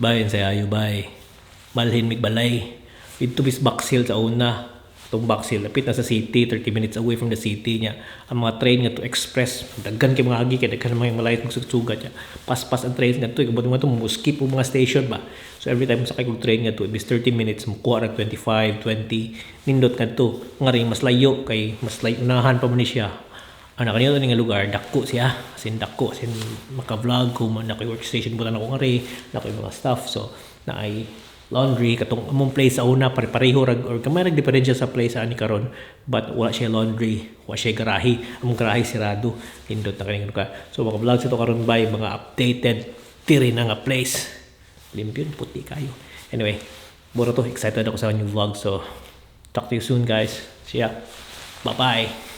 Bay, sa ayo bay. Balhin mig balay. Dito bis Box Hill sa una. Itong Box Hill, lapit na sa city, 30 minutes away from the city niya. Ang mga train nga to express, daghan kay mga agi kay daghan mga malayot magsugsugat niya. Paspas ang train nga to, kabot mo to mo skip og mga station ba. So every time sakay kog train nga to, bis 30 minutes mukuha rag 25, 20, nindot nga to. Nga rin mas layo kay mas layo unahan pa man ni siya. Ang nakaniyo nga lugar, dako siya, as in dako, as in maka-vlog ko man na workstation butan ako ngari, na mga stuff. So naay laundry katong among place sa una, pare-pareho rag or gamay rag diferensya sa place sa ani karon, but wala siya laundry, wala siya garahe. Among garahe sirado. Nindot na kaning lugar. So maka-vlog sa to karon bay, mga updated diri na nga place. Limpyo, puti kayo. Anyway, mura to, excited ako sa new vlog. So talk to you soon, guys. See ya. Bye bye.